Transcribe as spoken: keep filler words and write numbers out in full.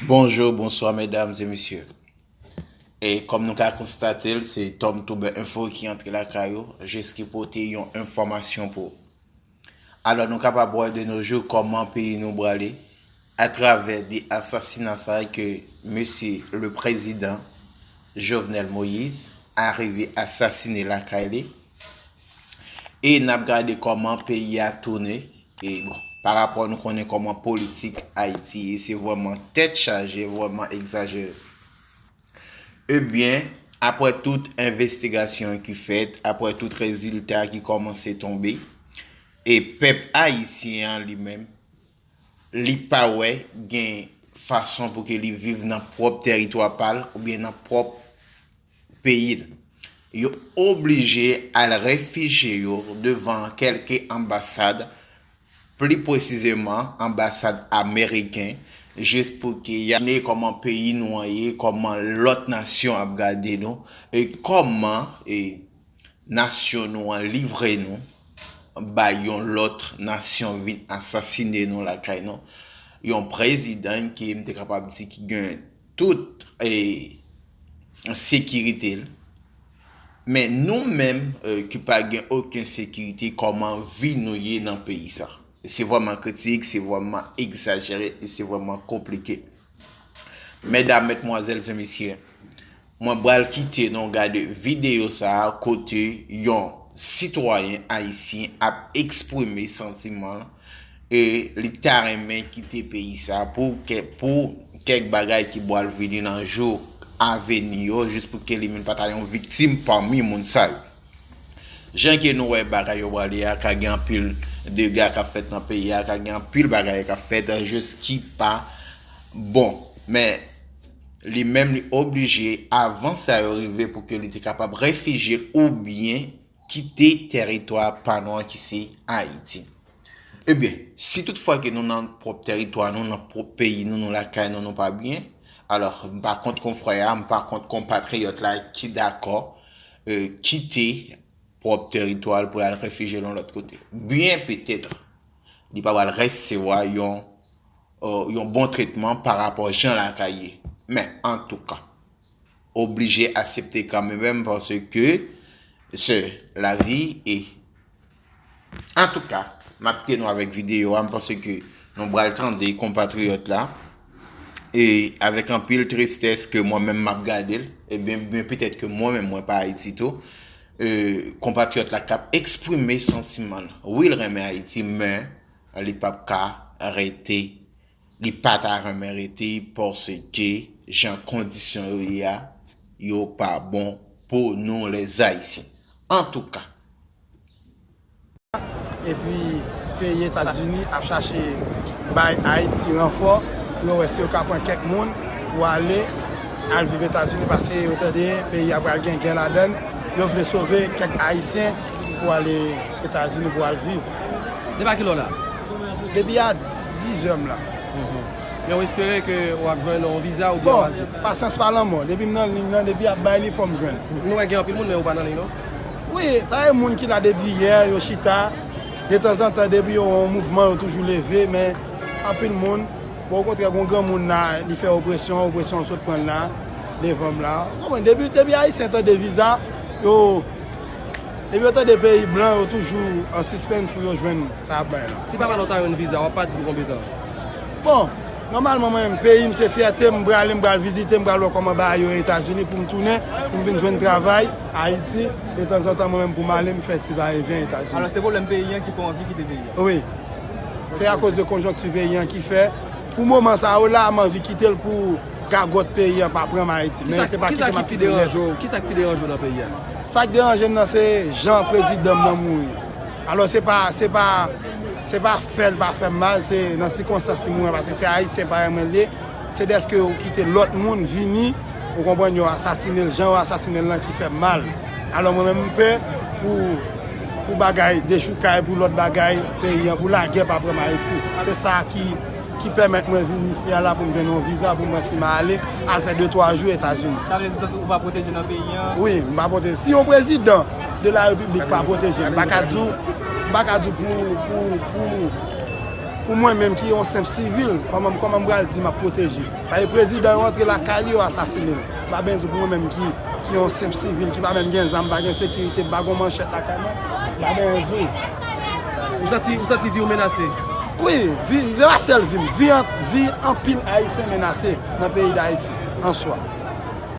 Bonjou, bonswa, medam e mesye. E kòm nou ka konstate l, se Tom Touber Info ki antre lakay ou, jis ki pote yon enfòmasyon pou ou. Alò, nou kapab wè de nos jours kòman peyi nou brale atravè de asasina sa ke mesye le prezidan Jovenel Moïse arive asasine lakay li. E n ap gade kòman peyi a tounen. E bon, pa rapò nou konnen kòman politik Ayiti ye, se vrèman tèt chaje, vrèman egzajere. Ebyen, apre tout envestigasyon ki fèt, apre tout rezilta ki kòmanse tonbe, e pèp ayisyen an li menm, li pa wè gen fason pou ke li viv nan pwòp tèritwa pa l oubyen nan pwòp peyi l. Yo oblije al refijye yo devan kèlke anbasad, pli presizeman anbasad ameriken, jis pou ke y a ne kòman peyi nou an ye, kòman lòt nasyon ap gade nou, e kòman e nasyon nou an livre nou bay yon lòt nasyon vin asasine nou lakay nou. Yon prezidan ke m te kapab di ki gen tout e sekirite l. Men nou menm e ki pa gen okenn sekirite, kòman vi nou ye nan peyi sa? Se vrèman kritik, se vrèman egzajere e se vrèman konplike. Medam, medmwazèl e mesye, mwen pral kite nou gade videyo sa a kote yon sitwayen ayisyen ap eksprime santiman l e li ta renmen kite peyi sa pou kè-, pou kèk bagay ki pral vini nan jou aveni yo, jis pou ke li menm pa ta yon viktim pami moun sa yo. Jan ke nou wè bagay yo prale a, ka gen anpil dega k ap fèt nan peyi a, ka gen anpil bagay k ap fèt jis ki pa bon. Men, li menm li oblije, avan sa yo rive, pou ke li te kapab refijye l oubyen kite tèritwa pa nou an ki se Ayiti. Ebyen, si toutfwa ke nou nan pwòp tèritwa nou, nan pwòp peyi nou, nou lakay nou, nou pa byen, alò, m pa kont konfrè a, m pa kont konpatriyòt la ki dakò e kite pwòp tèritwa l pou l al refijye l yon lòt kote. Byen petèt, li pa pral resevwa yon, e, yon bon tretman pa rapò jan lakay ye. Men, antouka, oblije aksepte kanmenm paske se lavi e, antouka, m ap kite nou avèk videyo a, m panse ke nou pral tande konpatriyòt la e avèk anpil tristès ke mwen menm m ap gade l, ebyen, byen petèt ke mwen menm mwen pa Ayiti tou, e, konpatriyòt la k ap eksprime santiman l. Wi, l renmen Ayiti, men li p ap ka rete, li pa ta renmen rete paske jan kondisyon yo ye a, yo pa bon pou nou lèzayisyen. Antouka, Epi peyi Etazini ap chache bay Ayiti ranfò pou yo wè si yo ka pran kèk moun pou ale al viv Etazini paske yo tande peyi a pral gen gè ladan l. Yo vle sove kèk Ayisyen pou ale Etazini pou al viv. Depi a kilè w la? Depi a dizè m la. Men w espere ke w ap jwenn yon viza oubyen w azil? Bon, pasyans pa lanmò. Depi m nan liy nan, depi y ap bay li, fò m jwenn. Nou wè gen anpil moun, men ou pa nan liy non. Wi, sa e moun ki la depi yè, yo chita. Detanzantan, depi yo wè yon mouvman, yo toujou leve, men anpil moun, bon, okontrè, gon granmoun la, li fè opresyon, opresyon an sot pran l la, devan m la. Ou konprann, depi, depi Ayisyen tande viza, yo, depi yo tande peyi blan, yo toujou an sispens pou yo jwenn sa y ap bay la. Si papa nou ta jwenn viza, w ap pati pou konbyen tan? Bon, nòmalman, mwen menm, peyi m se fyète m, m prale, m pral vizite, m pral wè kòman bagay yo ye Etazini pou m tounen, pou m vin jwenn travay Ayiti, detanzantan, mwen menm, pou m ale, m fè ti vayevyen Etazini. Alò, se pwoblèm peyi an ki fè w anvi kite peyi a? Wi. Se akoz de konjonkti peyi an ki fè, pou moman sa yo la, m anvi kite l pou gagòt peyi an pa pran m Ayiti. Men se pa kite m ap kite l nèt. Kisa k pi deranje w nan peyi a? Sa k deranje m nan se jan prezidan m nan mouri. Alò, se pa, se pa, se pa fè l pa fè m mal, se nan sikonstans li mouri an, paske se Ayisyen parèy mwen l ye. Se dèske ou kite lòt moun vini, ou konprann, yo asasine l, jan yo asasine l lan ki fè m mal. Alò, mwen menm, m pè pou, pou bagay dechoukay, pou lòt bagay peyi an, pou lagè pa pran m Ayiti. Se sa ki, ki pèmèt mwen vin isi a la pou m jwenn yon viza pou m wè si m a ale, al fè de twa jou Etazini. Sa vle di ou pa pwoteje nan peyi an? Wi, m pa pwoteje. Si yon prezidan de la repiblik pa pwoteje m, m pa ka di w, m pa ka di w pou, pou, pou, Pou mwen menm ki yon senp sivil, kòman, kòman m pral di m ap pwoteje? Paske prezidan yo antre lakay li, yo asasinen l. M pa benyen di w pou mwen menm ki, ki yon senp sivil, ki pa menm gen zam, pa gen sekirite, m pa gen manchèt lakay mwen, m pa benyen di w. Ou santi, ou santi vi w menase? Wi, vi, vi pa sèl vi m, vi, an- vi anpil Ayisyen menase nan peyi Dayiti an swa.